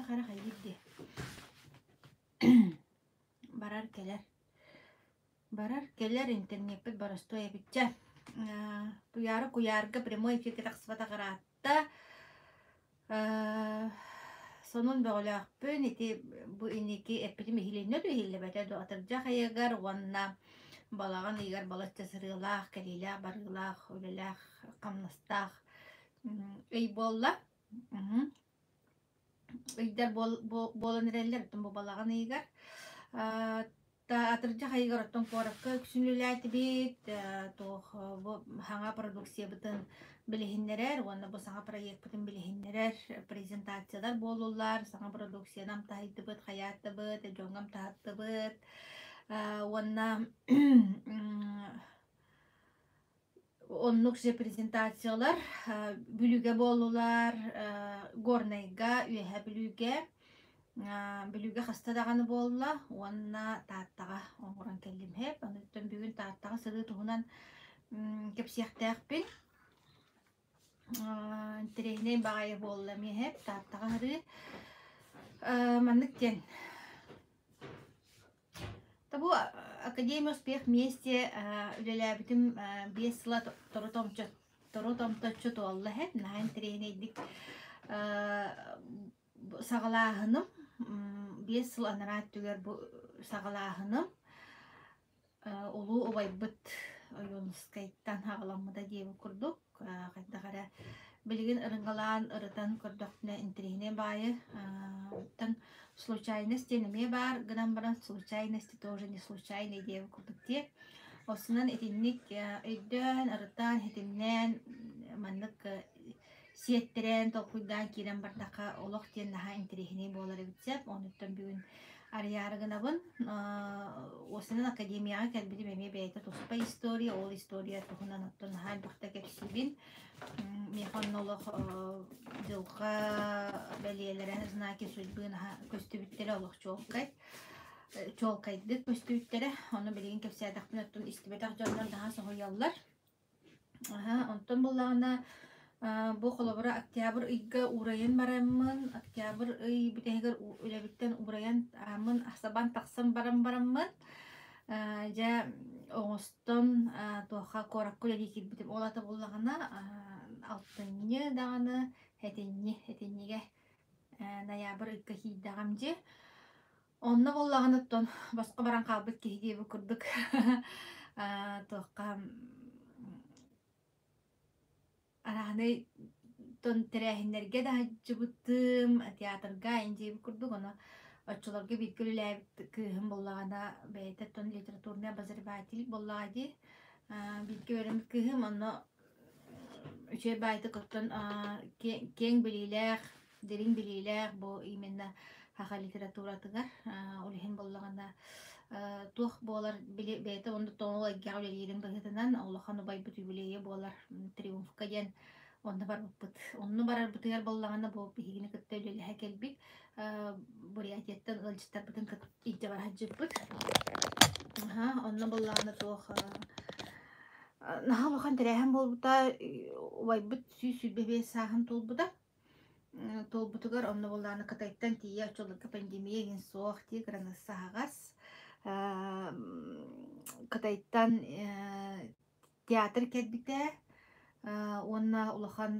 Хайдах эрэ хайыыр дии. Барар кэлэр. Барар кэлэр интернеппит боростуой эбит чэ. Туйаара куйаарга прямой эфиргэ тахсыбатах ыраатта. Сонун бөҕөлөөхпүн ити бу инники эппитим иһилиннэ дуо иһиллибэтэ дуо атырдьах ыйыгар уонна балаҕан ыйыгар балачча сырыылаах, кэлиилээх, барыылаах, үлэлээх, хамнастаах ый буолла. Ыйдар буолан эрэллэр оттон бу балаҕан ыйыгар Атырдьах ыйыгар оттон куоракка үксүн үлэлээтибит, туох бу саҥа продукциябытын билиһиннэрэр уонна бу саҥа проекпытын билиһиннэрэр презентациялар буоллулар, саҥа продукцияны амтаһыйдыбыт, хайааттыбыт, дьоҥҥо амтаһаттыбыт уонна Оннук же презентациялар Бүлүүгэ буоллулар, Горнайга, Үөһээ Бүлүүгэ, Бүлүүгэ хаста даҕаны буолла уонна Тааттаҕа оҥорон кэллим һэп. Онуттан бүгүн Тааттаҕа сырыы туһунан кэпсиэхтээхпин. Интэриэһинэй баҕайы буолла эмиэ һэп Тааттаҕа сырыы. Маннык диэн Табу Академия успех вместе үлэлээбитим 5 сыла тору томточчу туолла иһэн наһаа интэриэһинэйдик саҕалааһыным 5 сыл анараа өттүгэр бу саҕалааһыным улуу убайбыт Ойуунускайтан аҕаламмыта диэбит курдук хайдах эрэ билигин ырыҥалаан ырытан көрдөхпүнэ интэриэһинэй баайы оттон случайность диэн эмиэ баар гынан баран случайности тоже не случайный диэбит курдук дии Осунан итинник өйдөөн ырытан ситимнээн маннык сиэттэрэн, толкуйдаан киирэн бардахха олох диэн наһаа интэриэһинэй буолар эбит сөп. Онуттан бүгүн арыйаары гынабын. Уосанан академияҕа кэлбитим эмиэ бэйэтэ туспа история, ол история туһунан оттон наһаа элбэхтэ кэпсиибин. Миэхэ онно олох дьылҕа бэлиэлэрэ, знаки судьбы наһаа көстүбүттэрэ олох чуолкай. Чуолкайдык көстүбүттэрэ. Ону билигин кэпсээтэхпинэ оттон истибэтэх дьоннор наһаа соһуйаллар. Аһа, онтон буоллаҕына, бу холобура октябрь ыйга уурайан бараммын, октябрь ый бүтэһигэр үлэбиттэн уурайан ааммын сабан тахсан баран бараммын, дьэ оҥостон туохха куоракка үлэлии киирбитим. Ол ата буоллаҕына, алтынньы даҕаны, этинньи, этинньигэ ноябрь ыйга киирдэҕим дии. Онно буоллаҕына оттон босхо баран хаалбыт киһи диэбит курдук туохха арааһынай тон тэрээһиннэргэ да сылдьыбытым, театрга ин диэбит курдук ону оччолорго бииргэ үлэлээбит кыыһым буоллаҕына бэйэтэ оттон литературный обозреватель буоллаҕа дии бииргэ үөрэммит кыыһым онно үчүгэй баайдык оттон киэҥ билиилээх дириҥ билиилээх бу именно саха литературатыгар ол иһин буоллаҕына туох буолар били бэйэтэ онно тоҥол эйгэҕэ үлэлиирин быһыытынан улахан убайбыт юбилейа буолар триумфка диэн онно барбыппыт онно барарбытыгар буоллаҕына бу биһигини кытта үлэлэһэ кэлбит Бурятияттан ыалдьыттарбытын кытта илдьэ бара сылдьыбыппыт онно буоллаҕына туох наһаа улахан тэрээһин буолбута убайбыт 125 сааһын туолбута Туолбутугар онно буоллаҕына Кытайтан тиийэ оччолорго пандемия игин суох дии кыраныысса аһаҕас. Кытайтан театр кэлбитэ уонна улахан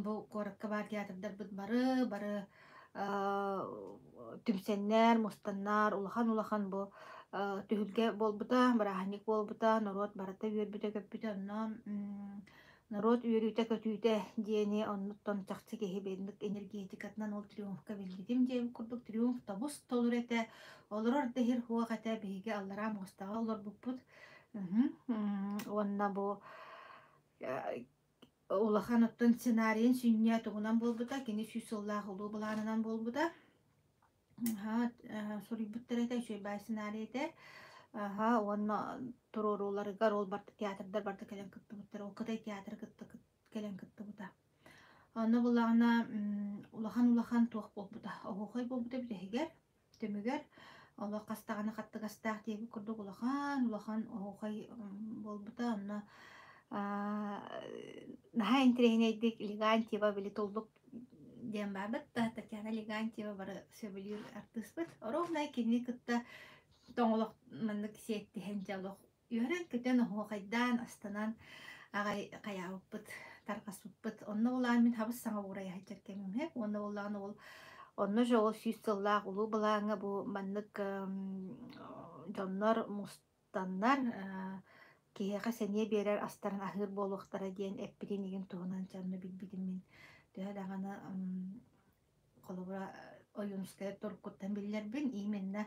бу куоракка баар театрдарбыт бары бары түмсэннэр, мустаннар улахан-улахан бу түһүлгэ буолбута, бырааһынньык буолбута, норуот барыта үөрбүтэ-көппүтэ онно Норуот үөрүүтэ-көтүүтэ диэни оннуттан чахчы киһи бэйэтин энергетикатынан ол триумфка билбитим диэбит курдук триумф тобус толору этэ, олорор да иһир суох этэ, биһиги аллараа муостаҕа олорбуппут. Уонна бу улахан оттон сценарийын сүнньэ тугунан буолбута, кини 100 сыллаах улуу былаанынан буолбута. Суруйбуттар этэ, үчүгэй баай сценарий этэ. Аһа, уонна туруорууларыгар ол барыта театрдар барыта кэлэн кыттыбыттар. Ол Кытай театра кытта кэлэн кыттыбыта. Онно буллаҕына улахан-улахан туох буолбута, оһуохай буолбута бүтэһигэр, түмүгэр олох хас даҕаны хаттыгастаах диэбит курдук улахан-улахан оһуохай буолбута. Онно наһаа интэриэһинэйдик Легантьева били туллук диэн баарбыт да Татьяна Легантьева бары сөбүлүүр артыыспыт. Ровно кинини кытта тоҥолох маннык сиэттиһэн дьэ олох үөрэн-көтөн оһуохайдаан астанан аҕай хайаабыппыт, тарҕаспыппыт. Онно улаан мин хабыс саҥа уурайа сылдьар кэмим үһү. Уонна буоллаҕына ол онно же ол 100 сыллаах улуу былааҥҥа бу маннык дьоннор мустаннар киһиэхэ сэниэ биэрэр астарын аһыыр буолуохтара диэн эппитин игин туһунан дьэ онно билбитим мин. Төһө даҕаны холобура Ойуунускай туруккуттан биллэрбин именно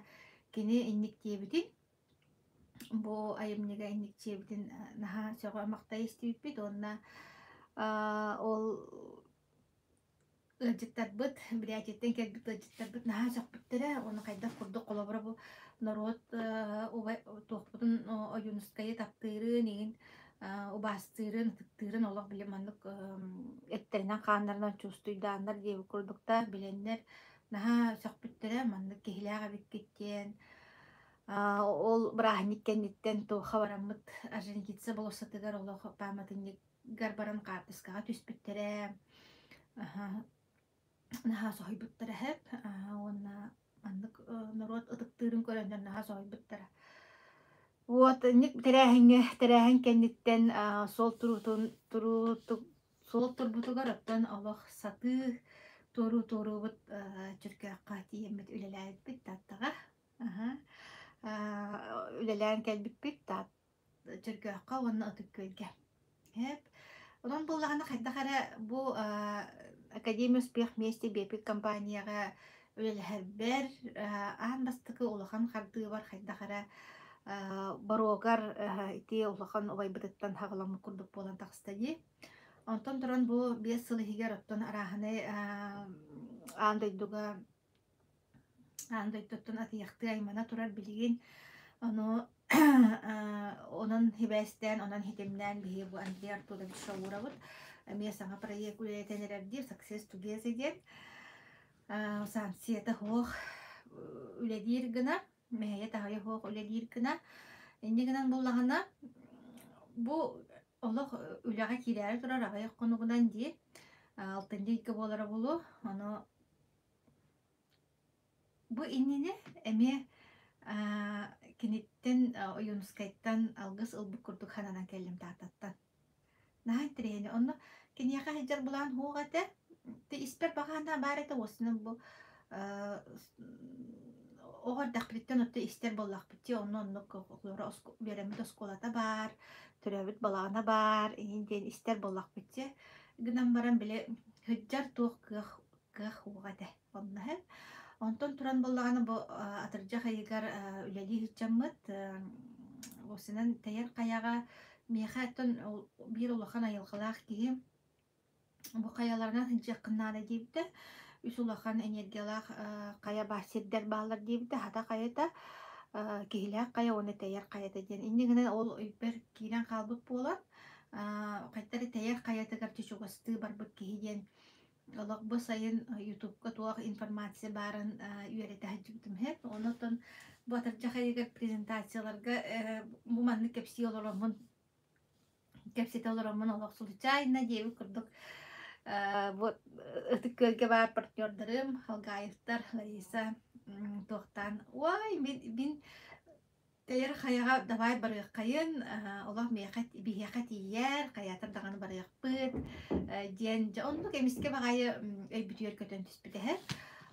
кини инник диэбитин бу айымньыга инник диэбитин наһаа сөҕө-махтайа истибиппит уонна ол ыалдьыттарбыт, Бурятияттан кэлбит ыалдьыттарбыт наһаа сөхпүттэрэ уонна хайдах курдук холобура бу норуот убай туохпутун Ойуунускайы таптыырын, игин убаастыырын, ытыктыырын олох били маннык эттэринэн-хааннарынан чуустуйдааннар диэбит курдуктар билэннэр наһаа сөхпүттэрэ маннык киһилээх эбиккит диэн. Ол бырааһынньык кэнниттэн туохха бараммыт Орджоникидзе болуоссатыгар олох пааматынньык гар баран хаартыскаҕа түспүттэрэ наһаа соһуйбуттара сөп уонна маннык норуот ытыктыырын көрөннөр наһаа соһуйбуттара. Вот инник тэрээһиҥҥэ тэрээһин кэнниттэн суол туруутун туруутук суол турбутугар оттон олох сатыы туоруу туоруубут Чөркөөххө тиийэммит үлэлээбиппит Тааттаҕа. Үлэлээн кэлбиппит Чөркөөххө уонна Ытык Күөлгэ. Эп. Онон буоллаҕына хайдах эрэ бу Академия успех вместе Бепик компанияҕа үлэлэһэрбэр аан бастакы улахан хардыыбар хайдах эрэ боруогар ити улахан убайбытыттан хаҕаламмыт курдук буолан таҕыста дии. Онтон туран бу 5 сыл иһигэр оттон арааһынай аан дойдуга Аан дойдуттан атыйахтыы аймана турар билигин ону онон сибээстээн, онон ситимнээн биһиги бу Андрей Артурович Шауровыт эмиэ саҥа проект үлэлэтэн эрэрдии Success Together диэн санкцията суох үлэлиир гына, мэһэйэ таһайа суох үлэлиир гына. Инньэ гынан буоллаҕына бу олох үлэҕэ киирээри турар аҕыйах хонугунан дии алтынньы ыйга буолара буолуо. Ону Бу иннинэ эмиэ киниттэн Ойуунускайтан алгыс ылбыт курдук сананан кэллим Тааттаттан. Наһаа интэриэһинэй. Онно киниэхэ сылдьар былаан суох этэ. Ти испэр баҕаана баар этэ уоссунан бу оҕо эрдэхпититтэн отто истэр буоллахпыт дии онно оннук үөрэммит оскуолата баар, төрөөбүт балаҕана баар иһин диэн истэр буоллахпыт дии. Гынан баран били сылдьар туох кыах кыах уоҕа этэ онно иһин. Онтон туран буоллаҕына бу атырдьах ыйыгар үлэлии сылдьаммыт уопсайынан Тэйэр хайаҕа миэхэ оттон биир улахан айылҕалаах киһи бу хайаларынан сылдьыаххын наада диэбитэ. Үс улахан энергиялаах хайа баар сирдэр бааллар диэбитэ. Хата хайата, Киһилээх хайа уонна Тэйэр хайата диэн. Инньэ гынан ол өйбөр киирэн хаалбыт буолан, хайта эрэ Тэйэр хайатыгар чугастыы барбыт киһи диэн Олох бу сайын Ютубка туох информация баарын үөрэтэ сылдьыбытым иһин. Онон бу атырдьах ыйыгар презентацияларга бу маннык кэпсии олороммун кэпсэтэ олороммун олох случайно диэбит курдук бу Ытык Күөлгэ баар партнердарым Халгаевтар, Лариса туохтаан ой мин мин Тэйэр хайаҕа давай барыаххайын, олох миэхэ биһиэхэ тиийэр, хайаатар даҕаны барыахпыт диэн дьэ оннук эмискэ баҕайы өйбүтүгэр көтөн түспүт эһэ.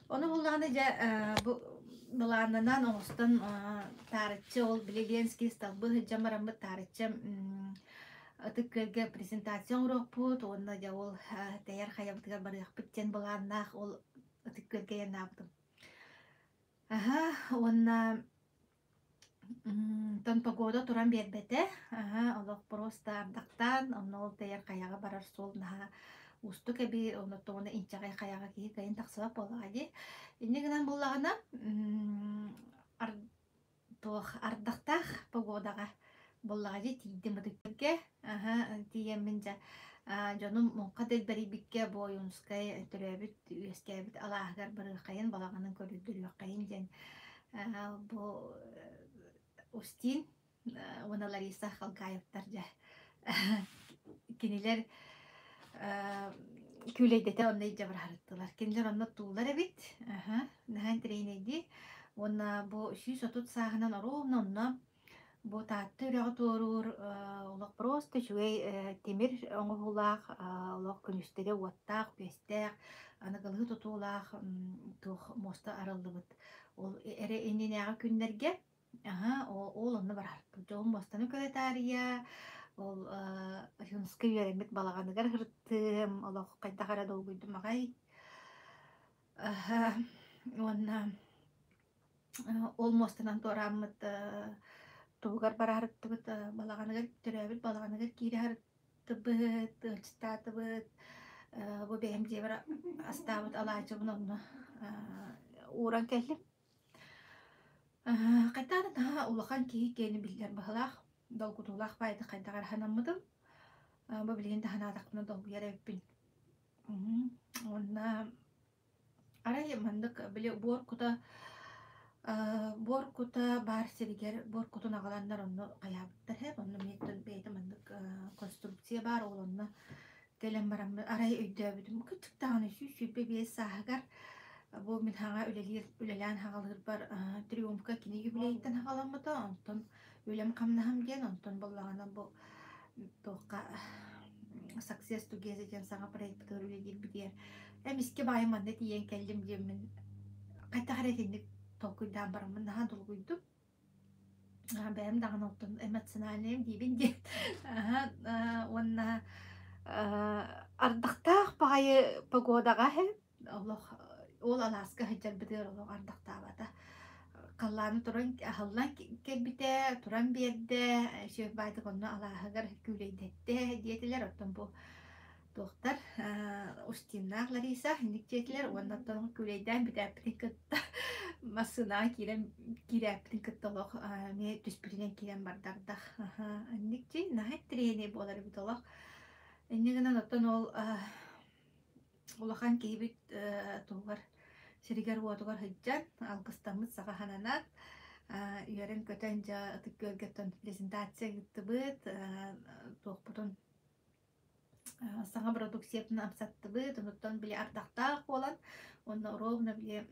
Ону буллаҕына дьэ бу былааннанан оҥостон таарыччы ол били Ленский столбы сылдьан бараммыт таарыччы Ытык Күөлгэ презентация оҥоруохпут уонна дьэ ол тэйэр хайабытыгар барыахпыт диэн былааннаах ол Ытык Күөлгэ айаннаабытым. Аһа уонна Онтон погода туран биэрбэтэ, аһа, олох просто ардахтаан, онно ол тэйэр хайаҕа барар суол наһаа уустук эбии, оннуттан уонна инчэҕэй хайаҕа киһи кыайан тахсыбат буоллаҕа дии. Инньэ гынан буоллаҕына, туох ардахтаах погодаҕа буоллаҕа дии тиийдим Ытык-Күөлгэ. Аһа, тиийэммин дьэ дьонум муҥха дэлбэрийбиккэ бу Ойуунускай төрөөбүт, үөскээбит алааһыгар барыаххайын, балаҕанын көрдөрүөххэйин диэн бу Устин уонна Лариса Халгаевтар дьэ кинилэр. Күүлэйдэтэ онно илдьэ быраһарыттылар. Кинилэр онно туулар эбит. Аһа, наһаа интэриэһинэйдии. Уонна бу 130 сааһынан оруобуна онно бу Таатта үрэҕи туоруур олох просто үчүгэй тимир оҥоһуулаах, олох күнүстэри уоттаах, күөстээх, аныгылыы тутуулаах туох муоста арыллыбыт. Ол эрэ иннинээҕи күннэргэ Аһа, ол онно бараһарбыт. Дьолум муостаны көрө таарыйа, ол Ойуунускай үөрэммит балаҕаныгар сырыттым, олох хайдах эрэ долгуйдум аҕай. Аһа, уонна ол муостанан туорааммыт туһугар бараһарыттыбыт, балаҕаныгар төрөөбүт балаҕаныгар киирэ сырыттыбыт, ыалдьыттаатыбыт. Бу бэйэм дьиэбэр астаабыт алаадьыбын онно ууран кэллим. Хайдах да наһаа улахан киһи киэнэ биллэр быһыылаах, долгутуулаах баайдык хайдах эрэ санаммытым. Бу билигин да санаатахпына долгуйар эбиппин. Уонна арай маннык били буор кута буор кута баар сиригэр буор кутун аҕаланнар онно хайаабыттар һэ онно эмиэ бэйэтэ маннык конструкция баар ол онно Кэлэн бараммын арай өйдөөбүтүм, кырдьык даҕаны 125 сааһыгар бу мин хаҥа үлэлиир үлэлээн хаҕалыырбар Триумфка кини юбилейыттан хаҕаламмыта, онтон үлэм хамнаһым диэн, онтон буоллаҕына бу туохха Success Together диэн саҥа проекпытыгар үлэлиирбитигэр эмискэ баайым манна тиийэн кэллим диэммин хайдах эрэ итинник толкуйдаан бараммын наһаа долгуйдум. Бэйэм даҕаны оттон эмоциональнайым диибин диэн. Аһа, уонна ардахтаах баҕайы погодаҕа иһин олох ол алааска сылдьарбытыгар олох ардахтаабата. Халлааны туран аһыллан кэлбитэ, туран биэрдэ, үчүгэй баайдык онно алааһыгар күүлэйдэттэ диэтилэр. Оттон бу туохтар Устиннаах Лариса инник диэтилэр уонна оттон күүлэйдээн бүтээппитин кытта массыынаҕа киирэн киирээппитин кытта олох эмиэ түспүтүнэн киирэн бардардах инник дии наһаа интэриэһинэй буолар эбит олох инньэ гынан оттон ол улахан киһибит туһугар сиригэр-уотугар сылдьан алгыстаммыт саха сананан үөрэн-көтөн дьэ Ытык Күөлгэ оттон презентация ыыттыбыт туохпутун Саҥа бородууксуйатын амсаттыбыт, онуттан били ардахтаах буолан уонна ровно били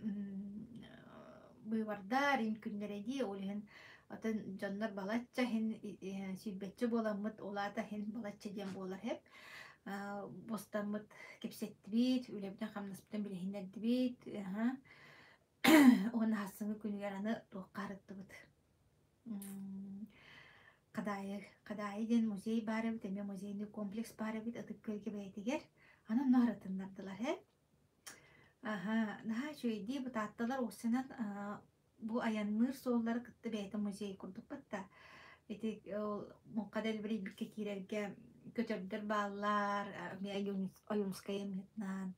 быыбардар иһин күннэрэ дии, ол иһин атын дьоннор балачча иһин сүүрбэччэ буоламмыт, ол аата иһин балачча диэн буолар иһип. Бустаммыт кэпсэттибит, үлэбитин-хамнаспытын билиһиннэрдибит, уонна сарсыҥҥы күнүгэр аны туохха арыттыбыт Хадаайы, Хадаайы диэн музей баар эбит, эмиэ музейный комплекс баар эбит Ытык Күөлгэ бэйэтигэр. Аны онно арытыннардылар ээ. Аһа, наһаа үчүгэйдии бытаатталар уопсайынан бу айанныыр суоллары кытта бэйэтэ музей курдук батта. Ити ол муҥха дэлбэрийбиккэ киирэргэ көтөрдөр бааллар, эмиэ Ойуунскай эмиэтинэн,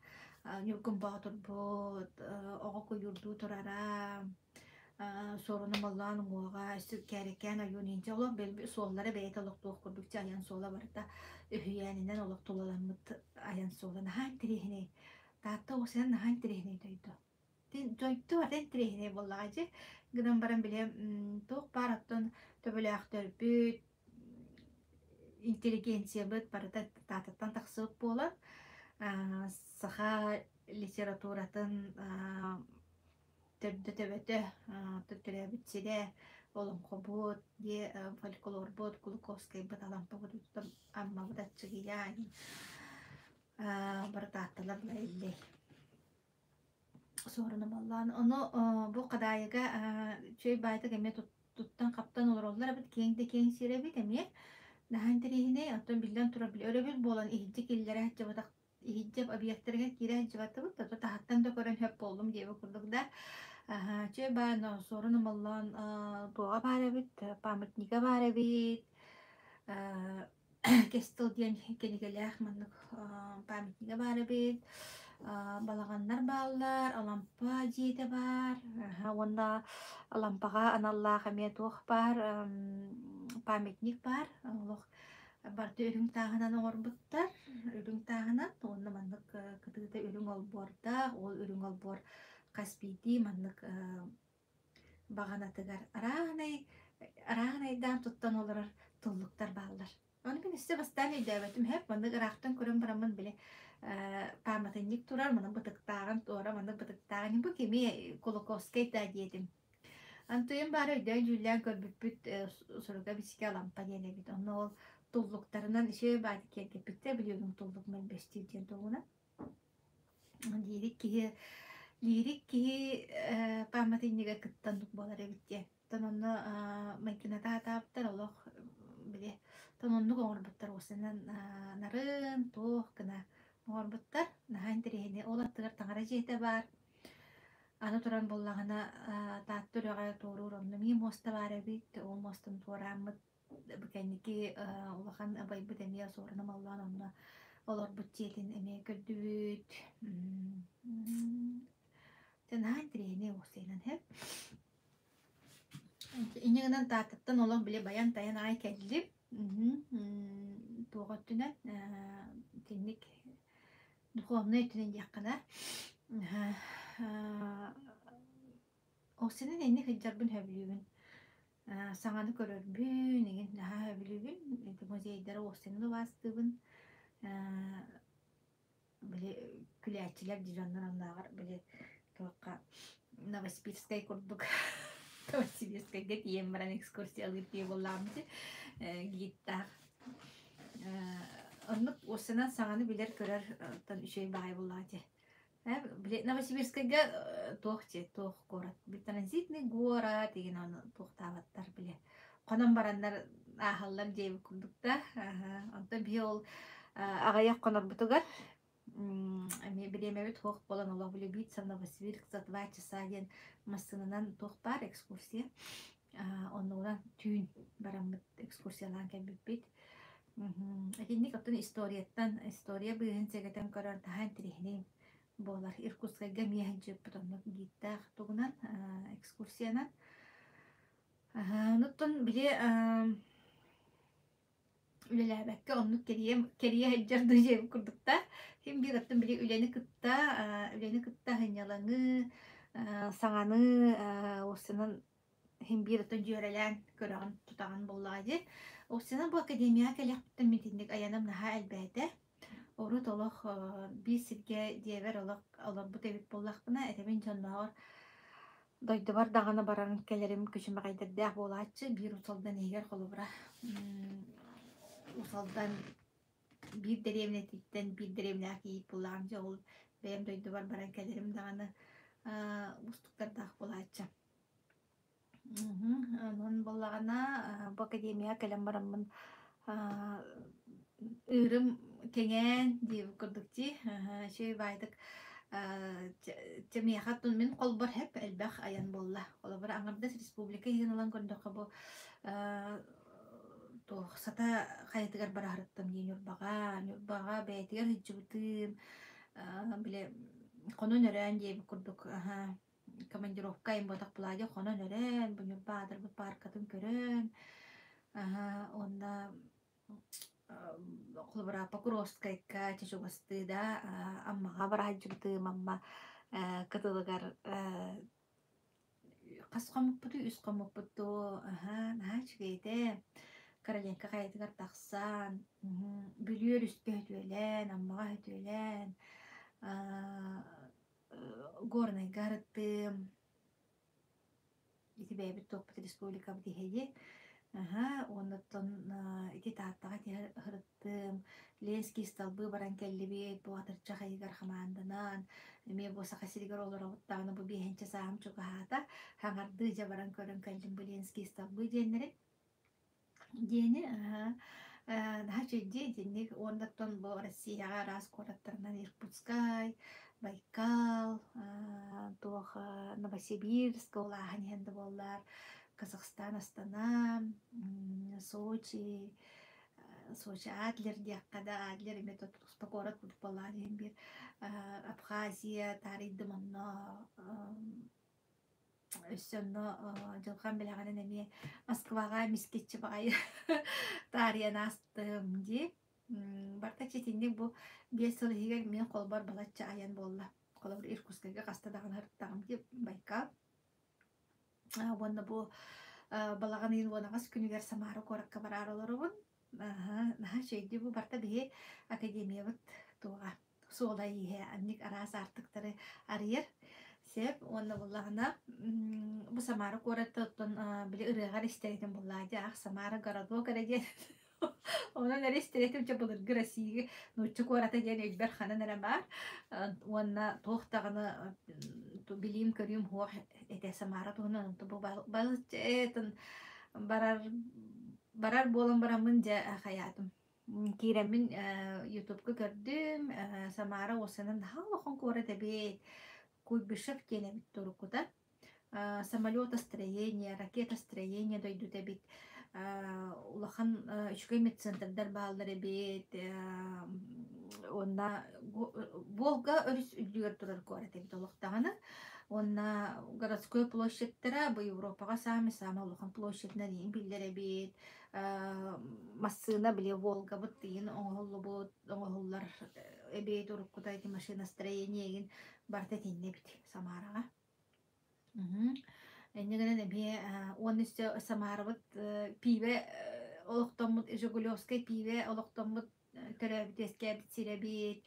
Ньургун Боотурбут, оҕо куйуурдуу турара, Суоруна Моллоон уҥуоҕа, Кээрэкээн ойуун инчэ олох бэл суоллара бэйэтэ олохтуох курдук дьэ айан суола барыта үһүйээнинэн олох тулаламмыт айан суола наһаа интэриэһинэй. Таатта оҕусынан наһаа интэриэһинэй дойду. Дойду барыта интэриэһинэй буоллаҕа дьэ. Гынан баран били туох баар оттон төбөлөөхтөрбүт, интеллигенциябыт барыта Тааттаттан тахсыбыт буолан, саха литературатын төрдө-төбөтө, төрөөбүт сирэ, олоҥхобут, диэ фольклорбут, Кулаковскайбыт, Алампабыт, Аммабыт Аччыгыйа барытаатталар иллэй. Суоруна буоллаан. Ону бу Хадаайыга үчүгэй баайтык эмиэ туттан-хаптан олороллор эбит, киэҥ да киэҥ сир эбит эмиэ. Наһаа интэриэһинэй, оттон биллэн турар, били өрөбүл буолан иһирдьэ киллэрэ сылдьыбатах иһирдьэ объектарыгар киирэ сылдьыбатыбыт, зато таһыттан да көрөн сөп буоллум диэбит курдук да. Чэ баан суорун омоллоон туоҕа баар эбит, памятнига баар эбит, Кэс тыл диэн кинигэлээх маннык памятнига баар эбит, балаҕаннар бааллар, Алампа дьиэтэ баар уонна Алампаҕа аналлаах эмиэ туох баар памятник баар олох Барыта үрүҥ тааһынан оҥорбуттар. Үрүҥ тааһынан уонна маннык кытыыта үрүҥ олбуордаах, ол үрүҥ олбуор хас биирдии маннык баҕанатыгар арааһынай арааһынайдаан туттан олорор туллуктар бааллар. Ону мин өссө бастаан өйдөөбөтүм һэп, маннык ыраахтан көрөн бараммын били Пааматынньык турар, манан бытыктааҕын туора, маннык бытыктааҕын бу кими Кулаковскай да диэтим. Антуйан баара өйдөөн-дьүүллээн көрбүппүт суруга бичикэ Алампа диэн эбит. Онно ол туллуктарынан үчүгэй баайдык киэргэппиттэр, билигин туллук мөлбөстүүр диэн туһунан. Лирик киһи лирик киһи пааматынньыга кыттан буолар эбит диэн. Оттон онно майгыната сатаабыттар олох били оттон оннук оҥорбуттар уосанан нарын туох гына оҥорбуттар. Наһаа интэриэһинэй. Ол аттыгар таҥара дьиэтэ баар. Аны туран буоллаҕына Таатта үрэҕэ туоруур онно эмиэ муоста баар эбит. Ол муостаны туорааммыт бу кэнники улахан абайбыт эмиэ суоруна маллаан онно олорбут дьиэтин эмиэ көрдүбүт. Дьэ наһаа интэриэһинэй уопсайынан һэ. Инньэ гынан Тааттаттан олох били байан-тайан аҕай кэллим. Туох өттүнэн итинник духовнай өттүнэн диэххэ Осенин инник сылдьарбын сөбүлүүбүн. Саҥаны көрөрбүн, игин наһаа сөбүлүүбүн. Ити музейдары осенин убаастыыбын. Били күлээччилэр дьоннор оннооҕор били туохха Новосибирскай курдук Новосибирскайга тиийэн баран экскурсиялыыр киһи буоллаҕым дии гидтаах. Оннук уоссанан саҥаны билэр-көрөр оттон үчүгэй баҕайы буоллаҕа дии. Били Новосибирскайга туох дии туох куорат транзитный город деген ону туохтаабаттар били хонон бараннар ааһаллар диэбит курдук да. Онтон биһи ол аҕыйах хонорбутугар эмиэ бириэмэбит суох буолан олох влюбиться в Новосибирск за 2 часа диэн массыынанан туох баар экскурсия. Оннугунан түүн бараммыт экскурсиялаан кэлбиппит. Итинник оттон историяттан история быыһын сэгэтэн көрөн наһаа интэриэһинэй буолар. Иркутскайга эмиэ сылдьыбыппыт оннук гидтээх тугунан экскурсиянан. Онуттан били үлэлээбэккэ оннук кэрийэ кэрийэ сылдьар дуу диэбит курдук да. Син биир оттон били үлэни кытта сынньалаҥы, саҥаны уопсайынан син биир оттон дьүөрэлээн көрөҕүн, тутаҕын буоллаҕа дии. Уопсайынан бу академияҕа кэлиэхпиттэн мин итинник айаным наһаа элбээтэ. Урут олох биир сиргэ дьиэбэр олох олорбут эбит буоллахпына, этэбин дьоннооҕор дойдубар даҕаны баран кэлэрим күчүмэҕэйдэрдээх буолааччы. Биир Усалдан иһигэр холобура Усалдан биир дэриэбинэтиттэн биир дэриэбинэҕэ кийиит буоллаҕым дьэ ол бэйэм дойдубар баран кэлэрим даҕаны уустуктардаах буолааччы. Онон буоллаҕына бу академияҕа кэлэн бараммын ыырым кэҥээн диэбит курдук дии. Үчүгэй баайдык чэ миэхэ мин холбор һэп элбэх айан буолла. Холобура аҥардас республика иһин ылан көрдөххө бу туох Сата хайатыгар бара сырыттым дии Ньурбаҕа. Ньурбаҕа бэйэтигэр сылдьыбытым били хонон өрөөн диэбит курдук командировка айымматах Пладя хонон өрөөн, бу Ньурба аатырбыт пааркатын көрөн, уонна холобура Покровскайга чэ чугастыы да Аммаҕа бара сылдьыбытым, Амма кытылыгар хас хоммуппутуй, үс хоммуппут дуу, наһаа үчүгэй этэ. Короленко хайатыгар тахсан, Бүлүү өрүскэ сөтүөлээн, Аммаҕа сөтүөлээн, Горнайга арыттыым, ити бэйэбит туохпут республикабыт иһэйи. Аһа, уоннаттан ити Тааттаҕа тиһэ сырыттым, Ленский столбы баран кэллибит, бу атырдьах ыйыгар хамаанданан, эмиэ бу Саха сиригэр олоробут даҕаны бу биэһинчэ сааһым чугаһаата, хаҥардыы дьэ баран көрөн кэллим бу Ленский столбы диэннэри. Диэни наһаа үчүгэйдии итинник уонна оттон бу Россияҕа араас куораттарынан Иркутскай, Байкал, туох Новосибирск ол ааһан иһэн да буоллар, Казахстан Астана, Сочи, Сочи Адлер диэххэ да Адлер эмиэ туспа куорат курдук буоллаҕа иһин биир Абхазия таарыйдым онно өссө онно дьылҕам бэлэҕинэн эмиэ Москваҕа мискиччи баҕайы таарыйан аастым дии. Барыта итинник бу 5 сыл иһигэр мин холбор балачча айан буолла. Холобур, Иркутскайга хаста даҕаны сырыттаҕым дии Байкал. Уонна бу балаҕан ыйын 18 күнүгэр Самара куоракка бараары олоробун. Наһаа үчүгэйдик бу барыта биһи академиябыт туоҕа. Суола-ииһэ анньык араас аартыктары арыйар. Сөп уонна буллаҕына бу Самара куораттан оттон били ырыаҕар истэр этим буллаа дии аах Самара городок эрэ диэн онон эрэ истэр этим дьэ былыргы Россия нуучча куората диэн өйбөр ханан эрэ баар уонна туох даҕаны билиим-көрүүм суох этэ Самара туһунан онтон бу балычча барар барар буолан бараммын дьэ хайаатым Киирэммин Ютубка көрдүм, Самара уоссанан наһаа улахан куорат эбит. Куйбышев диэн эбит уруккута. Самолетостроение, ракетостроение дойдута эбит. Улахан үчүгэй медцентрдар бааллар эбит. Уонна Волга өрүс үрдүгэр турар куорат эбит олох даҕаны. Уонна городской площадьтара бу Европаҕа саамай-саамай улахан площадынан биллэр эбит. Массыына били Волгабыт тыйын оҥоһуллубут оҥоһуллар эбиэт уруккута ити машиностроение игин барыта итиннэ эбит Самараҕа. Инньэ гынан эмиэ уонна өссө Самарабыт пиибэ олохтоммут Жигулевскай пиибэ олохтоммут төрөөбүт үөскээбит сирэбит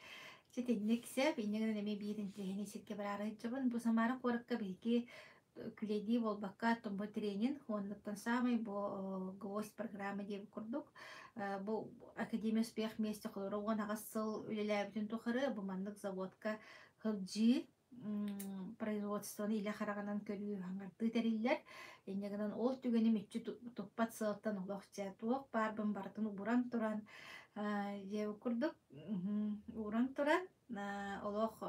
ситинник сөп инньэ гынан эмиэ биир интэриэһинэй сиргэ бараары сылдьабын. Бу Самара куоракка биһиги күлэйдии буолбакка бу тренинг уоннаттан саамай бу гвоздь программа диэбит курдук бу Академия успех вместе холоро 18 сыл үлэлээбитин тухары бу маннык заводка сылдьыы производствоны илэ хараҕынан көрүү хаҥардыы тэриллэр. Инньэ гынан ол түгэни мүччү туппат сыалтан олох дьэ туох баарбын барытын ууран туран диэбит курдук ууран туран олох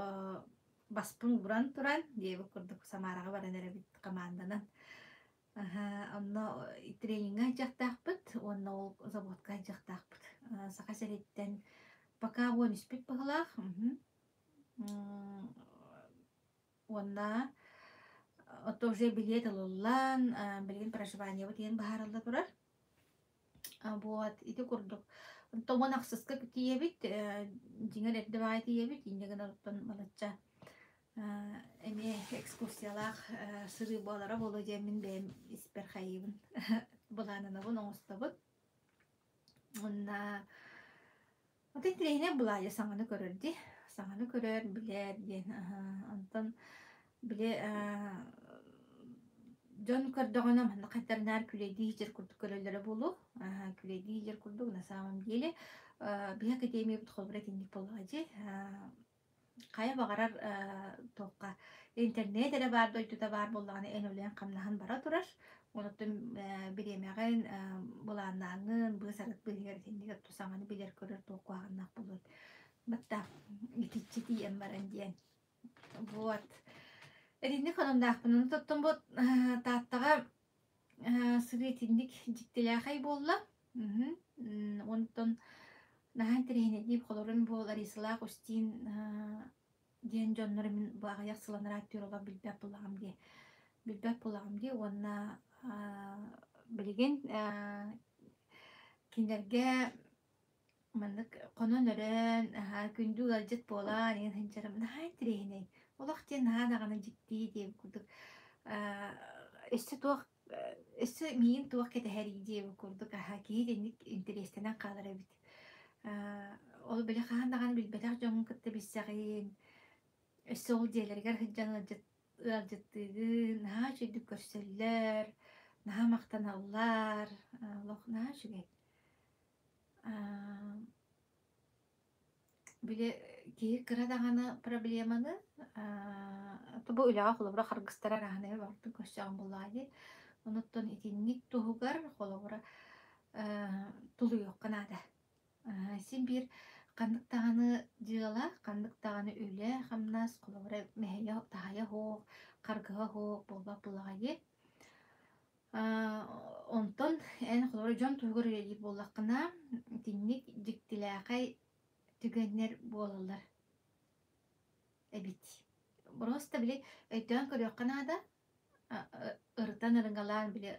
баспын ууран туран диэбит курдук Самараҕа баран эрэбит команданан. Онно тренингэ сылдьыахтаахпыт уонна ол заводка сылдьыахтаахпыт. Саха сириттэн пока уон үспүт быһыылаах. Уонна ото уже билиэт ылыллан, билигин проживаниебыт иһин быһаарылла турар. Вот ити курдук. Онтон уон ахсыска тиийэбит, дьиҥэр эрдэ баҕайы тиийэбит, инньэ гынан оттон балачча эмиэ экскурсиялаах сырыы буолара буолуо диэммин бэйэм испэр хайыыбын, былаананабын, оҥостобун. Уонна Атын интэриэһинэй былаайа саҥаны көрөр дии. Саҥаны көрөр, билэр диэн. Онтон били дьон көрдөҕүнэ манна хайдарынаар күлэйдии сылдьар курдук көрөллөрө буолуо. Күлэйдии сылдьар курдук на самом деле биһи академиябыт холобура итинник буоллаҕа дии. Хайа баҕарар туохха интернет эрэ баар дойдута баар буоллаҕына эн үлэҥ-хамнаһын бара турар. Онуттан бириэмэҕин былааннааҥҥын быыс-арыт быыһыгар итинник өттө саҥаны билэр-көрөр туох куһаҕаннаах буолуой. Батта итиччэ тиийэн баран диэн. Вот. Итинник хонуннаахпын. Онтон бу Тааттаҕа сырыы итинник дьиктилээхэй буолла. Онтон наһаа интэриэһинэйдиир холорун бу Ларисалаах Устин диэн дьоннору мин бу аҕыйах сыл анараа өттүгэр олох билбэт буоллаҕым дии. Билбэт буоллаҕым дии уонна билигин кинилэргэ Маннык хонон-өрөөн, аһаа күндү ыалдьыт буолан иһэн сылдьарым наһаа интэриэһинэй. Олох диэн наһаа даҕаны дьикти диэбит курдук. Аа, өссө туох өссө миигин туох кэтэһэрий диэбит курдук аһаа киһи итинник интэриэстэнэн хаалар эбит. Аа, ол били хаһан даҕаны билбэтэх дьоҥҥун кытта билсэҕин, өссө ол дьиэлэригэр сылдьан ыалдьыт ыалдьыттыыгын, наһаа үчүгэйдик көрсөллөр, наһаа махтаналлар, олох наһаа үчүгэй. Били киһи кыра даҕаны проблеманы бу үлэҕэ холобура харгыстара араһын эбэ барытын көрсөҕүн буоллаҕа дии. Онуттан итинник туһугар холобура тулуйуохха наада. Син биир ханнык даҕаны дьыала, ханнык даҕаны үлэ, хамнас холобура мэһэйэ таһайа суох, харгыһа суох буолбат буоллаҕа дии. Онтон эн холобура дьон туһугар үлэлиир буоллаххына, итинник дьиктилээхэй түгэннэр буолаллар эбит. Просто били өйдөөн көрүөххэ наада, ырытан ырыҥалаан били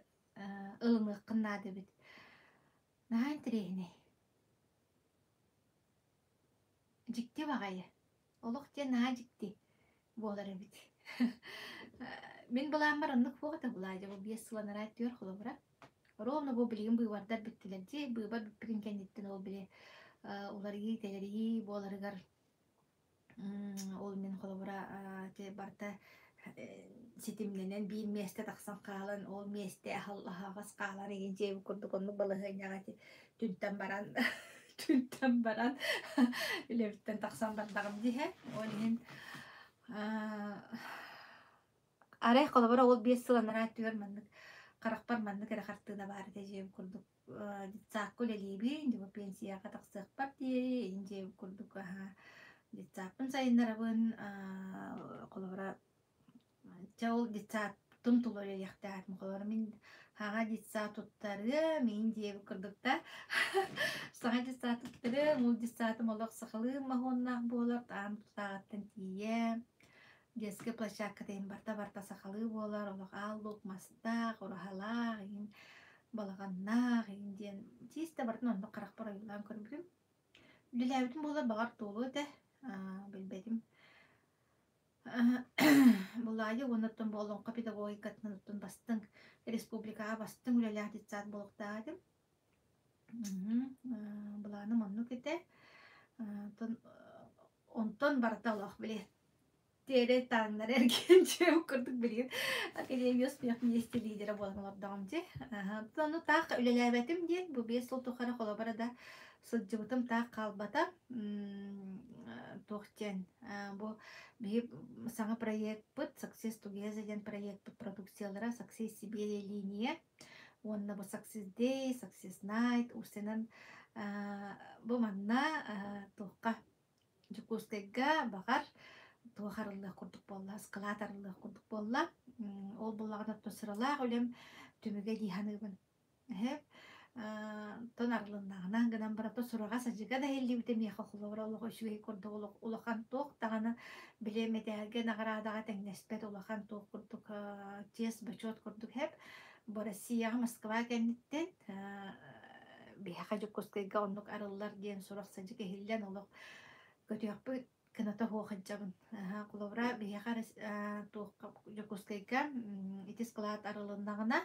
ылыныаххын наада эбит. Наһаа интэриэһинэй. Дьикти баҕайы. Олох диэн наһаа дьикти буолар эбит. Мин былааммар оннук суох этэ былаадьа бу 5 сыл анараа өттүгэр холобура. Ровно бу билигин быыбардар бүттүлэр дии. Быыбар бүппүтүн кэнниттэн ол били уларыйыы-тэлэрийии буоларыгар Ол мин холобура ити барыта ситимнэнэн биир миэстэ тахсан хаалан, ол миэстэ аһаҕас хаалар игин дьиэбит курдук оннук балаһыанньаҕа ити түнтэн баран түнтэн баран үлэбиттэн тахсан бардаҕым диһэ. Ол иһин арай холобура ол 5 сыл анараа өттүгэр маннык харахпар маннык эрэ хартыына баар этэ дьиэм курдук детсадка үлэлиибин, дьэ бу пенсияҕа тахсыахпар диэри дьиэ курдук детсадпын сайыннарабын, холобура чэ ол детсадтым тула үлэлиэхтээхпин, холобура мин хаҥа детсад туттарыам, мин диэбит курдук да саҥа детсад туттарыам, ол детсадым олох сахалыы моһуоннаах буолар, аан тутааҕыттан тиийэ детскай площадката иһин барыта-барыта сахалыы буолар, олох аал-луук мастаах, ураһалаах иһин балаҕаннаах иһин диэн чиистэ барытын оннук харахпар ойуулаан көрбүтүм. Үлэлээбитим буоллар баҕар туолуо этэ, билбэтим. Булаайы уонна оттон бу олоҥхо педагогикатынан оттон бастыҥ республикаҕа бастыҥ үлэлээх детсад буолуохтаах этим. Былааным оннук этэ. Онтон онтон барыта олох били тиэрэ тааннары эргийэн дьиэм курдук билигин Академия успех вместе лидера буолан олордоҕум дии. Ону таах үлэлээбэтим диэн бу 5 сыл тухары холобура да сылдьыбытым таах хаалбата. Туох диэн бу биһи саҥа проекпыт Success Together диэн проекпыт продукциялара Success Siberia линия уонна бу Success Day, Success Night уусенан бу манна туохха Дьокуускайга баҕар туох арыллыах курдук буолла, ыскылаат арыллыах курдук буолла. Ол буоллаҕына оттон сыралаах үлэм түмүгэ дии саныыбын. Эһэ тон арылыннаҕына гынан баран сураҕа-садьыга да иһиллибитэ миэхэ холобура олох үчүгэй курдук улахан туох даҕаны били мэтээлгэ наҕараадаҕа тэҥнэспэт улахан туох курдук чиэс-бочуот курдук һэп. Бу Россияҕа Москва кэнниттэн биһиэхэ Дьокуускайга оннук арыллар диэн сурах-садьык иһиллэн олох көтүөхпүт кыната суох сылдьабын. Холобура биһиэхэ туохха Дьокуускайга ити склад арылыннаҕына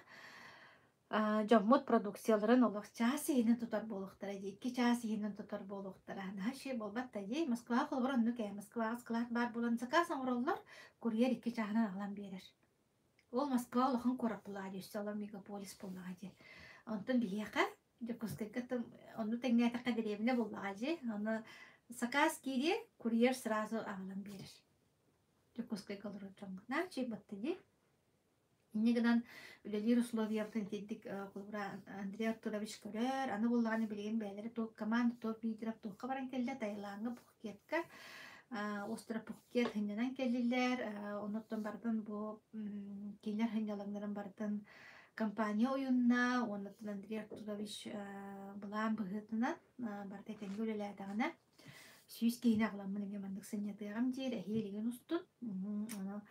дьоммут продукцияларын олох чаас иһинэн тутар буолуохтара дии, 2 чаас иһинэн тутар буолуохтара. Наһаа үчүгэй буолбат да дии. Москваҕа холобура оннук ээ. Москваҕа склад баар буолан заказ оҥороллор, курьер 2 чааһынан аҕалан биэрэр. Ол Москва улахан куорат буоллаҕа дии, өссө олор мегаполис буоллаҕа дии. Онтон биһиэхэ Дьокуускайга онну тэҥнээтэххэ дэриэбинэ буоллаҕа дии. Ону сакаас киириэ, курьер сразу аҕалан биэрэр. Дьокуускайга олорор дьоҥҥо. Наһаа үчүгэй батта дии. Инньэ гынан үлэлиир условиябытын итинник холобура Андрей Артурович көрөр. Аны буоллаҕына билигин бэйэлэрэ туох команда топ-лидеров туохха баран кэллэ Таилаҥҥа, Пхукетка, остров Пхукет сынньанан кэллилэр. Онуттан барытын бу кинилэр сынньалаҥнарын барытын компания уйунна. Уонна Андрей Артурович былаан быһыытынан барыта этэҥҥэ үлэлээтэҕинэ 100 киһини аҕаламмын эмиэ маннык сынньатыаҕым диир, эһиилигин устун. Ону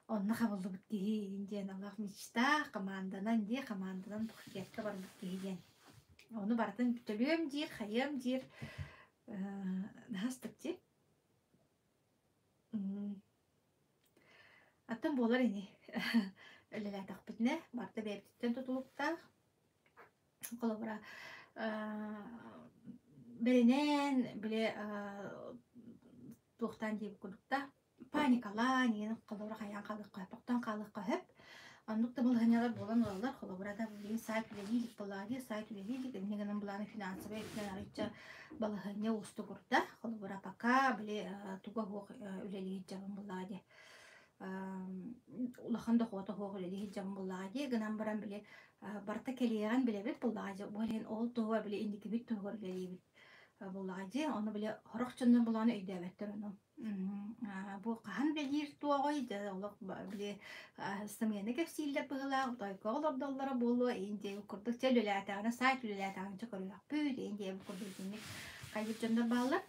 онно хабыллыбыт киһи диэн олох мечта, команданан дии, команданан Пхукетка барбыт киһи диэн. Ону барытын төлүөм диир, хайыам диир. Наһаа астык дии. Аттан буолар ини. Үлэлээтэхпитинэ барыта бэйэбититтэн тутулуктаах. Холобура, бэринэн, били туохтаан диэбит курдук да, паникалаан, иҥин холобура хайаан хаалыахха сөп, тохтоон хаалыахха сөп. Оннук да балаһыанньалар буолан ылаллар. Холобура да билигин сайт үлэлии илик буоллаҕа дии, сайт үлэлии илик, инньэ гынан былааны финансовай өттүнэн арыйча балаһыанньа уустугурда. Холобура, пока били туга суох үлэлии сылдьабын буоллаҕа дии. Улахан дохуота суох үлэлии сылдьабын буоллаҕа дии. Гынан баран били барыта кэлиэҕин билэбит буоллаҕа дии. Ол иһин ол туһугар били инникибит туһугар үлэлиибит буоллаҕа дии. Ону били сорох дьоннор булааны өйдөөбөттөр ону. Бу хаһан үлэлиир туоҕуй дьэ олох били сымыйаны кэпсииллэр быһыылаах утойго олордоллоро буолуо иин диэбит курдук чэ үлэлээтэҕинэ сайт үлэлээтэҕинэ чэ көрүөхпүт иин диэбит курдук итинник хайыыр дьоннор бааллар.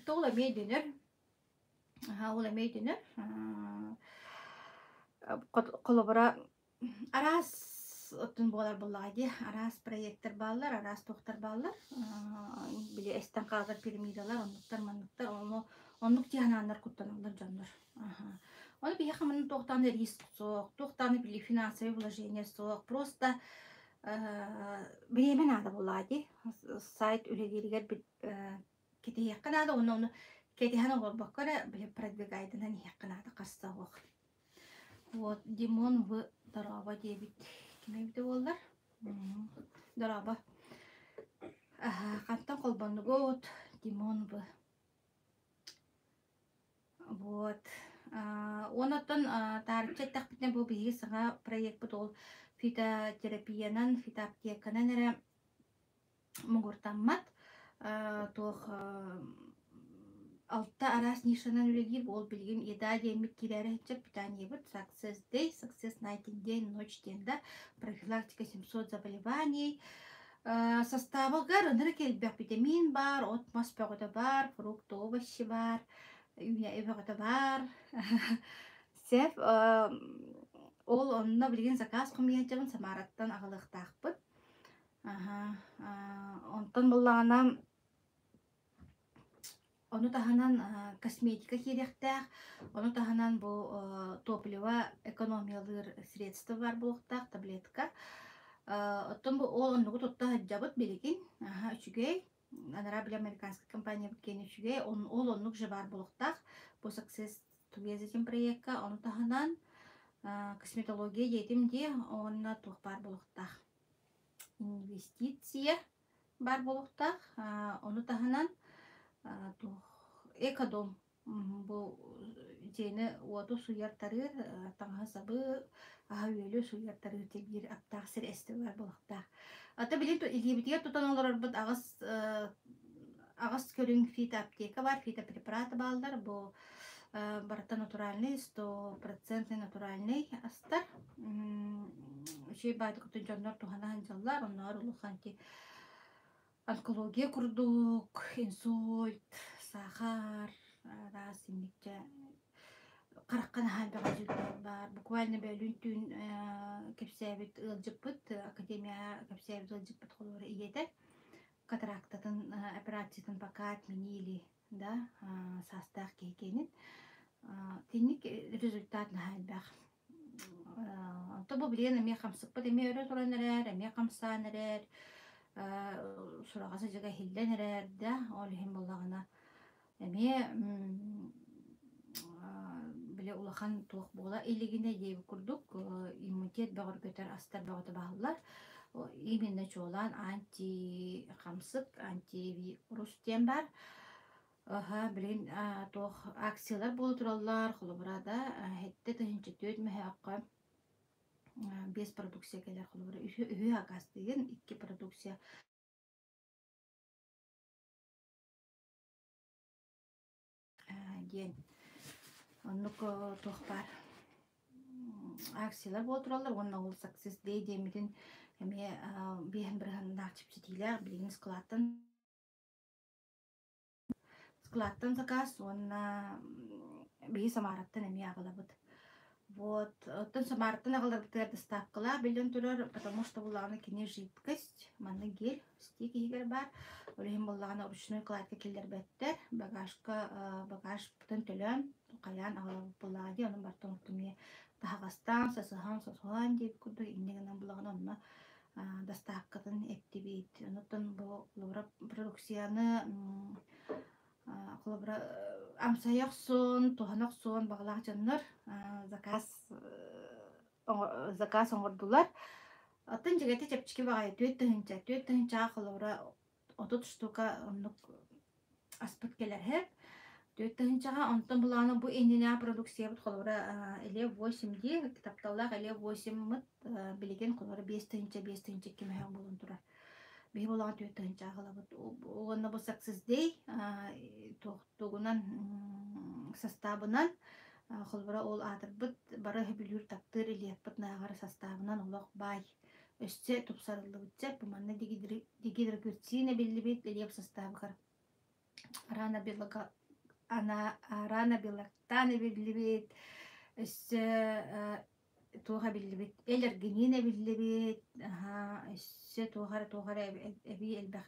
Тоҕо эмиэ өйдөнөр. Ол эмиэ өйдөнөр. Холобура араас оттон буолар буоллаҕа дии, араас проектар бааллар, араас туохтар бааллар. Били эстэн хаалар пирамидалар, оннуктар, манныктар, ону оннук дии санааннар куттаналлар дьоннор. Ону биһиэхэ манна туох даҕаны риск суох, туох даҕаны били финансовое вложение суох, просто бириэмэ наада буоллаҕа дии. Сайт үлэлииригэр кэтэһиэххэ наада уонна ону Кэтэһэн олорбокко эрэ били продвигайданан иһиэххэ наада харса суох. Вот Димон В дорообо диэбит ким эбитэ буоллар? Дорообо. Хантан холбоннугут? Димон В. Вот. Онон таарычча эттэхпитинэ бу биһиги саҥа проекпыт ол фитотерапиянан, фитоаптеканан эрэ муҥуртаммат. Туох алта араас нишанан үлэлиир ол билигин еда диэммит киирээри сылдьар питаниебыт Success Day, Success Night and Day, ночь диэн да профилактика 700 заболеваний Састаабыгар ынырык элбэх битэмиин баар, от-мас бөҕөтө баар, фрукты, овощи баар, үүнээйи бөҕөтө баар. Сөп, ол онно билигин заказ хомуйа сылдьабын, Самараттан аҕалыахтаахпыт. Аһа, онтон буллаҕына Ону таһынан косметика киириэхтээх, ону таһынан бу топливо экономиялыыр средство баар буолуохтаах, таблетка. Оттон бу ол оннугу тутта сылдьабыт билигин. Аһа, үчүгэй. Анараа били американскай компаниябыт киэнэ үчүгэй. Ол оннук же баар буолуохтаах. Бу Success Together проекка ону таһынан косметология диэтим дии, уонна туох баар буолуохтаах. Инвестиция баар буолуохтаах. Ону таһынан туох экодом бу дьиэни уоту суйар-тарыыр, таҥаһы-сабы, аһы-үөлү суйар-тарыыр диэн биир аптаах сир эстэ баар буолуохтаах. Ата билигин илиибитигэр тутан олорорбут аҕыс көрүҥ фитоаптека баар, фитопрепараты бааллар. Бу барыта натуральный, 100% натуральный астар. Үчүгэй баайдык дьоннор туһана сылдьаллар, оннооҕор улахан ити онкология курдук, инсульт, саахар, араас инникчэ харахха наһаа элбэх результат баар. Буквально бөлүүн түүн кэпсээбит ыалдьыппыт, академия кэпсээбит ыалдьыппыт холобура ийэтэ катарактатын операциятын пока отменили да саастаах киһи киэнин. Итинник результат наһаа элбэх. Онто бу билигин эмиэ хамсыкпыт эмиэ өрө туран эрэр, эмиэ хамсаан эрэр, сураҕа садьыга иһиллэн эрэр да, ол иһин буоллаҕына эмиэ били улахан туох буола илигинэ диэбит курдук иммунитет бөҕөргөтөр астар бөҕөтө бааллар. Именно чуолаан анти-хамсык, антивирус диэн баар. Аһа, билигин туох акциялар буола тураллар, холобура да, 74 мөһөөххө биэс продукция кэлэр, холобура үһү акаастыйын, икки продукция диэн оннук туох баар акциялар буола тураллар уонна ол Success Day диэммитин эмиэ биэһин бырыһыаннаах чэпчэтиилээх билигин складтан заказ уонна биһи Самараттан эмиэ аҕалабыт. Вот, оттон Самараттан аҕаларбытыгар доставкалаах биллэн турар, потому что буллаҕына кини жидкость, манна гель стик иһигэр баар. Ол иһин буоллаҕына ручной кладка киллэрбэттэр, багажка багажпытын төлөөн хайаан аҕалабыт буоллаҕа дии, онон барытын эмиэ таһаҕастаан, сасыһан, сосуһан диэбит курдук инньэ гынан буллаҕына онно доставкатын эттибит. Онтон бу холобура продукцияны холобура амсайа охсун, туһана охсуон баҕалаах дьоннор заказ заказ оҥордулар. Оттон дьиҥэтэ чэпчэки баҕайы 4 тыһыынча, 4 тыһыынчаҕа холобура 30 штука оннук аспыт кэлэр һэ. 4 тыһыынчаҕа онтон былаана бу иннинэ продукциябыт холобура Эле 8 дии тапталлаах Эле 8-мыт билигин холобура 5 тыһыынча 5 тыһыынча 2 мөһөөх буолан турар. Биһи буолаҕа 4 тыһыынча аҕалабыт. Уонна бу Success Day тугунан састаабынан холобура ол аатырбыт бары сөбүлүүр таптыыр Ильяппыт нааҕар састаабынан олох баай өссө тупсарыллыбыт сөп. Бу манна дигидрогюрцин эбиллибит Ильяп састаабыгар рано белоктан эбиллибит өссө туох эбиллибит элергинин эбиллибит өссө туох эрэ эбии элбэх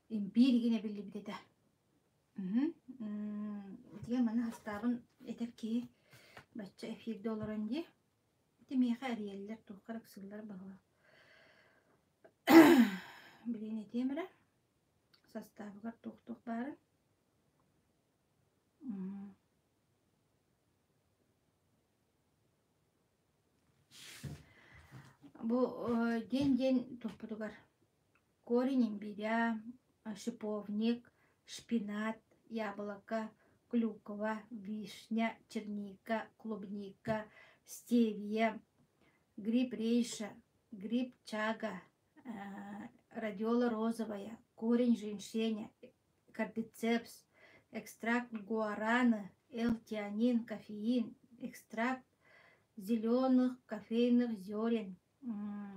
имбиир игин эбиллибит этэ. Итигэ маны састаабын этэр киһи бачча эфирде олорон дии. Ити миэхэ эрийэллэр, туохха эрэ ыксыыллар баҕалаах. Билигин этиэм эрэ, састаабыгар туох-туох баарын. Бу диэн-диэн туппутугар корень имбиря, шиповник, шпинат, яблоко, клюква, вишня, черника, клубника, стевия, гриб рейша, гриб чага, радиола розовая, корень женьшеня, кардицепс, экстракт гуараны, L-теанин, кофеин, экстракт зеленых кофейных зерен,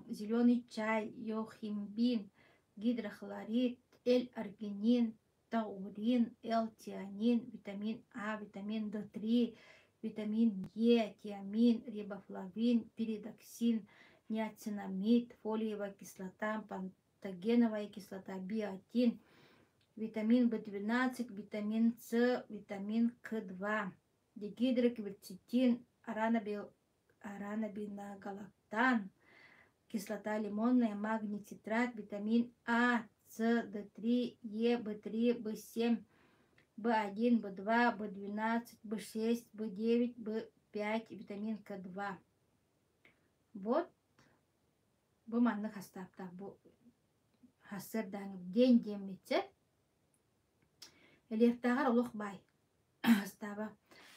зеленый чай, йохимбин, гидрохлорид, L-аргинин, таурин, L-теанин, витамин А, витамин D3, витамин Е, тиамин, рибофлавин, пиридоксин, ниацинамид, фолиевая кислота, пантогеновая кислота, биотин, витамин В12, витамин С, витамин К2, дигидрокверцетин, арабиногалактан, кислота лимонная, магний цитрат, витамин А, С, Д3, Е, В3, В7, В1, В2, В12, В6, В9, В5, витамин К2. Вот бу маннык хастааптаах бу сарсыардааҥы день диэммитчэ Элиэхтээҕэр олох баай хастааба.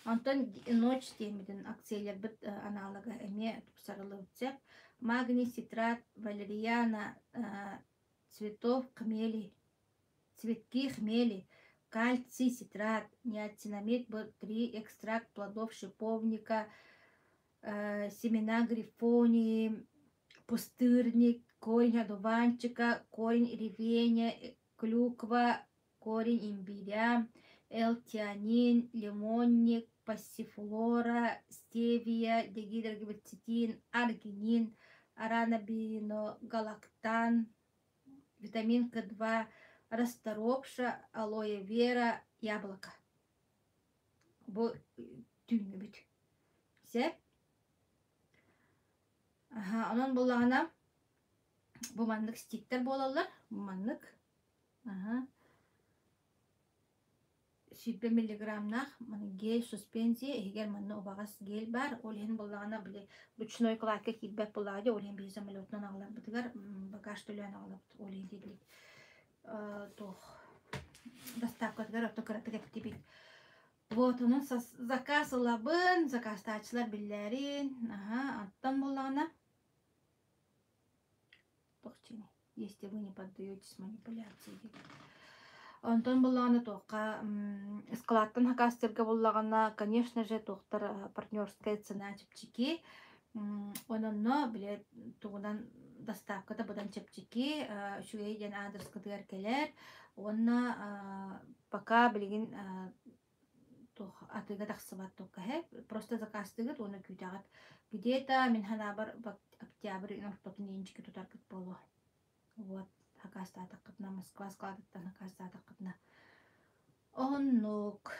Онтон ночь диэммитин акцияларбыт аналога эмиэ тупсарыллыбыт сөп. Магний цитрат, валериана, цветов хмели, цветки хмели, кальций цитрат, ниацинамид Б3, экстракт плодов шиповника, семена грифонии, пустырник, корень одуванчика, корень ревеня, клюква, корень имбиря, L-теанин, лимонник, пассифлора, стевия, дигидрогверцетин, аргинин, арабиногалактан, витамин К2, расторопша, алоэ вера, яблоко. Бу түүннүбүт. Сөп? Аха, онон буллаҕына бу маннык стиктер буолаллар. Бу маннык. Аха. 120 миллиграммнаах гель суспензия иһигэр манна убаҕас гель баар. Ол иһин буоллаҕына били ручной кладка киирбэт буоллаҕа дии, ол иһин биһи самолетунан аҕаларбытыгар багаж төлөөн аҕалабыт. Ол иһин тиэтилик туох доставкатыгар ото кыратык эптибит. Вот онон заказ ылабын, заказтааччылар биллээрин, аха, оттон буоллаҕына туох если вы не поддаетесь манипуляции диэн. Онтон буллаҕына туохха складтан хакастырга буллаҕына, конечно же, туохтар партнерская цена чэпчэки. Ононно били тугунан доставката быдан чэпчэки, үчүгэй диэн аадырыскытыгар кэлэр. Уонна пока билигин туох атыыга тахсыбат туохха просто заказтыгыт уонна күүтэҕит. Где-то мин санаабар октябрь ортотун иинчики тутаргыт буолуо. Вот хакаастаатаххытына Москва складыттан хакаастаатаххытына оннук.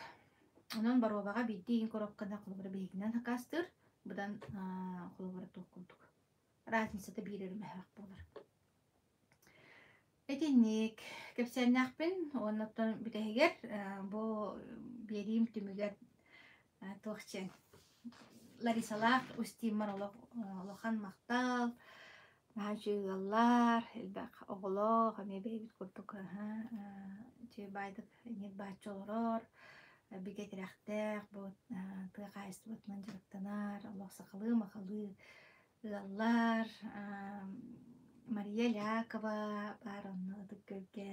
Онон боруобаҕа биирдии иин коробканы холобура биһигинэн хакаастыыр быдан холобура туох курдук разницата биир өрүмэһээх буолар. Итинник кэпсээннээхпин уонна оттон бүтэһигэр бу биэриим түмүгэр туох диэн Ларисалаах Устиммар олох улахан махтал, наһаа үчүгэй ыаллар, элбэх оҕолоох, эмиэ бэйэбит курдук үчүгэй баайдык ньир-бааччы олорор, бигэ тирэхтээх, бу тыа хаһаайыстыбатынан дьарыктанар, олох сахалыы-махалыы ыаллар Мария Лякова баар онно Ытык Күөлгэ,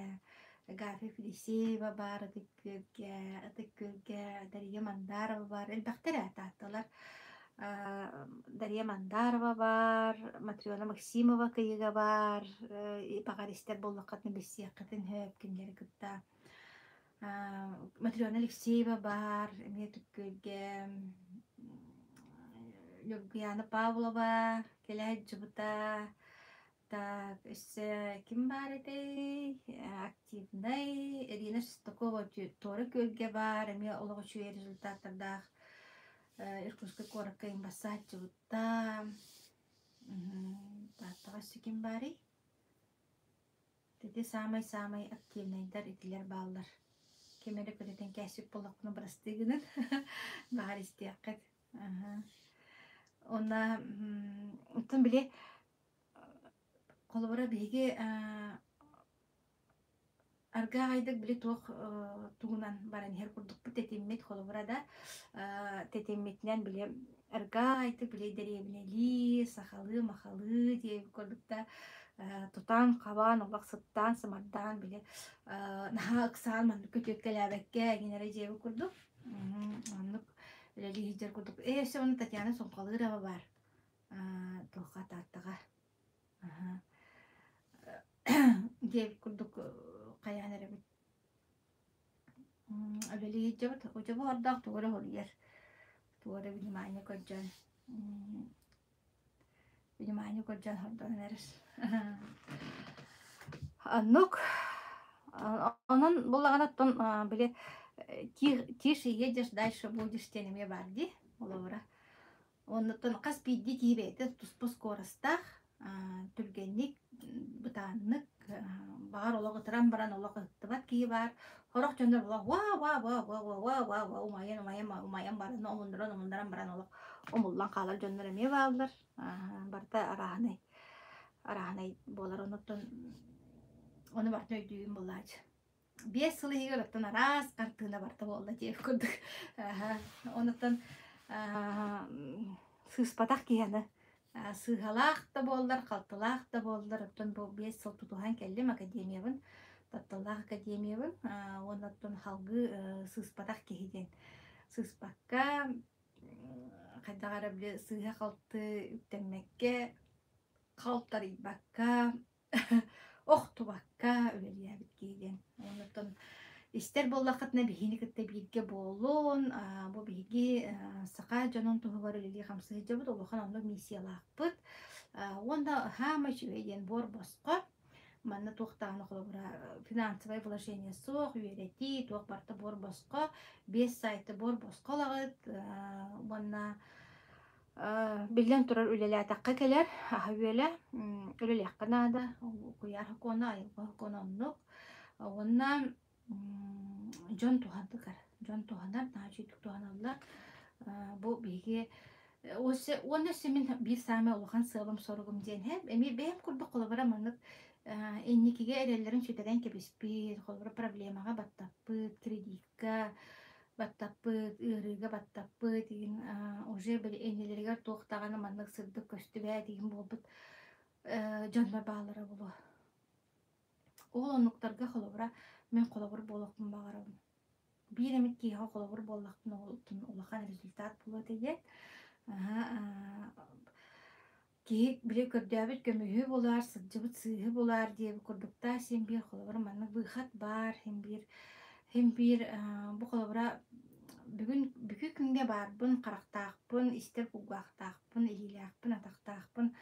Агафья Федосеева баар Ытык Күөлгэ, Ытык Күөлгэ Дария Мандарова баар, элбэхтэр ээ Таатталар. Дария Мандарова баар, Матрена Максимова Кыйыга баар, баҕар истэр буоллаххытына билсиэххитин сөп кинилэри кытта. Матрена Алексеева баар, эмиэ Ытык Күөлгэ Ньургуйаана Павлова кэлэ сылдьыбыта. Так, өссө ким баар этэй? Активнай Ирина Шестакова Туора Күөлгэ баар, эмиэ олох үчүгэй результаттардаах Иркутскай куоракка имбассааччыбыта. Тааттаҕа өссө ким баарый? Ити саамай-саамай активнайдар итилэр бааллар. Ким эрэ көтүтэн кээспит буоллахпына бырастыы гынан баҕар истиэххит. Уонна оттон били холобура биһиги аргаайдык били туох тугунан баран иһэр курдукпут тэтиммит холобура да тэтиммитинэн били аргаайдык били дэриэбинэлии сахалыы махалыы диэбит курдук да тутан хабан олох сыттаан сымардаан били наһаа ыксаан маннык көтүөккэлээбэккэ эҥин эрэ диэбит курдук оннук үлэлии сылдьар курдук ээ өссө уонна Татьяна Суҥхалыырова баар туохха Тааттаҕа диэбит курдук хайаан эрэбит үлэлии сылдьабыт удьуба ордоох тугу эрэ хоруйар тугу эрэ внимание көрдьөөн внимание көрдьөөн хордонон эрэр оннук онон буллаҕына оттон били тише едешь дальше будешь диэн эмиэ баар дии холобура Оннуттан хас биирдии киһи бэйэтэ туспа скоростаах, түргэнник, бытааннык, баҕар олох ытыран баран олох ыһыктыбат киһи баар. Сорох дьоннор олох уа уа уа уа уа уа уа уа умайан умайан умайан баран омуннуран омуннаран баран олох умуллан хаалар дьоннор эмиэ бааллар. Барыта арааһынай арааһынай буолар. Онуттан ону барытын өйдүүбүн буоллааччы. 5 сыл иһигэр оттон араас хартыына барта буолла диэх курдук. Онуттан сыыспатах киһи аны сыыһалаах да буоллар, халтылаах да буоллар, оттон бу 5 сыл тутуһан кэллим академиябын, тапталлаах академиябын. Уонна оттон салгыы сыыспатах киһи диэн сыыспакка, хайдах эрэ били сыыһа-халты үктэммэккэ, халтарыйбакка охтубакка үлэлээбит киһи диэн. Оннуттан истэр буоллаххытына биһигини кытта бииргэ буолун. Бу биһиги саха дьонун туһугар үлэлии хамсыы сылдьабыт, улахан оннук миссиялаахпыт. Уонна хаама үчүгэй диэн буор босхо. Манна туох даҕаны холобура финансовое вложение суох, үөрэтии, туох барыта буор босхо. 5 сайты буор босхо ылаҕыт. Уонна Биллэн турар, үлэлээтэххэ кэлэр аһа-үөлэ, үлэлиэххэ наада. Куйаар сокуона, айылҕа сокуона оннук. Уонна дьон туһанар, дьон туһанар, наһаа үчүгэйдик туһаналлар. Бу биһиги уонна өссө мин биир саамай улахан сыалым-соругум диэн иһэн, эмиэ бэйэм курдук холобура маннык инникигэ эрэллэрин сүтэрэн кэбиспит, холобура проблемаҕа баттаппыт, кредикка баттаппыт, ыарыыга баттаппыт игин уже били иннилэригэр туох даҕаны маннык сырдык көстүбэт игин буолбут дьоннор бааллара буолуо. Ол оннуктарга холобура мин холобур буолуохпун баҕарабын. Биир эмит киһиэхэ холобур буоллахпына улахан результат буолуо этэ диэн. Киһи били көрдөөбүт көмүһү булар, сылдьыбыт сыыһы булар диэбит курдуктаа син биир холобура маннык выход баар, син биир син биир бу холобура бүгүн бүгү күҥҥэ баарбын, харахтаахпын, истэр кулгаахтаахпын, илиилээхпин, атахтаахпын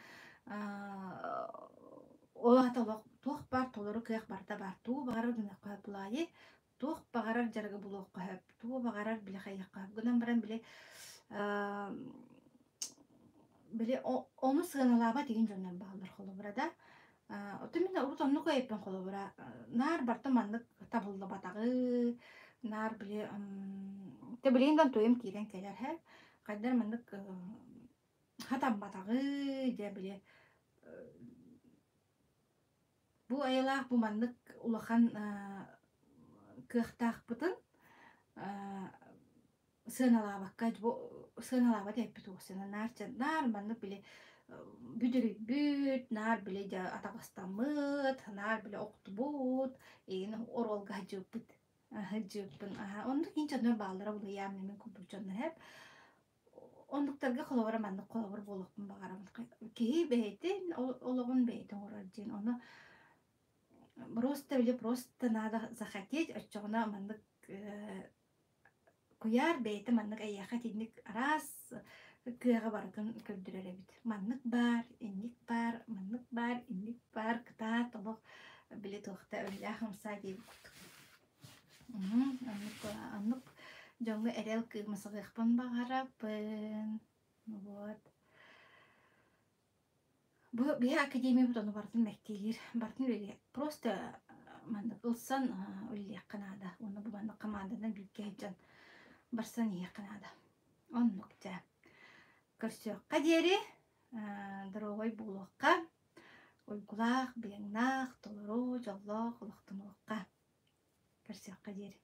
ол аата олох туох баар толору кыах барыта баар. Тугу баҕарар гыныахха сөп булаайы, туох баҕарар дьарыгы булуохха сөп, тугу баҕарар били хайыахха сөп гынан баран били били ону сыаналаабат игин дьоннор бааллар холобура да оттон мин урут оннук өйөппүн холобура наар барыта маннык табыллыбатаҕы наар били те билигин да туйум киирэн кэлэр һэ хайдар маннык хатамматаҕы дьэ били бу айылаах бу маннык улахан кыахтаахпытын сыаналаабакка бу сыаналаабат эппит уопсайынан наар наар маннык били бүдүрүйбүт наар били дьэ атаҕастаммыт наар били охтубут игин оруолга сылдьыбыппыт сылдьыбыппын оннук иин дьоннор бааллара булуйаам мин курдук дьоннор эп оннуктарга холобура маннык холобур буолуохпун баҕарабын киһи бэйэтин олоҕун бэйэтэ оҥорор диэн ону просто или просто надо захотеть оччоҕуна маннык Куйаар бэйэтэ маннык эйиэхэ итинник араас кыаҕы барытын көрдөрөр эбит. Маннык баар, инник баар, маннык баар, инник баар, кытаат олох били туохта үлэлээх хамсаа диэбит курдук. Оннук, оннук дьоҥҥо эрэл кыыма саҕыахпын баҕарабын. Вот. Бу биһи академиябыт ону барытын мэктиэлиир, барытын үлэлиир. Просто маннык ылсан үлэлиэххэ наада. Уонна бу маннык хамаанданан бииргэ сылдьан барсан иһиэххэ наада. Оннук дьэ. Көрсүөххэ диэри доруобай буолуохха, уйгулаах, быйаҥнаах, толору, дьоллоох олохтонуохха. Көрсүөххэ диэри.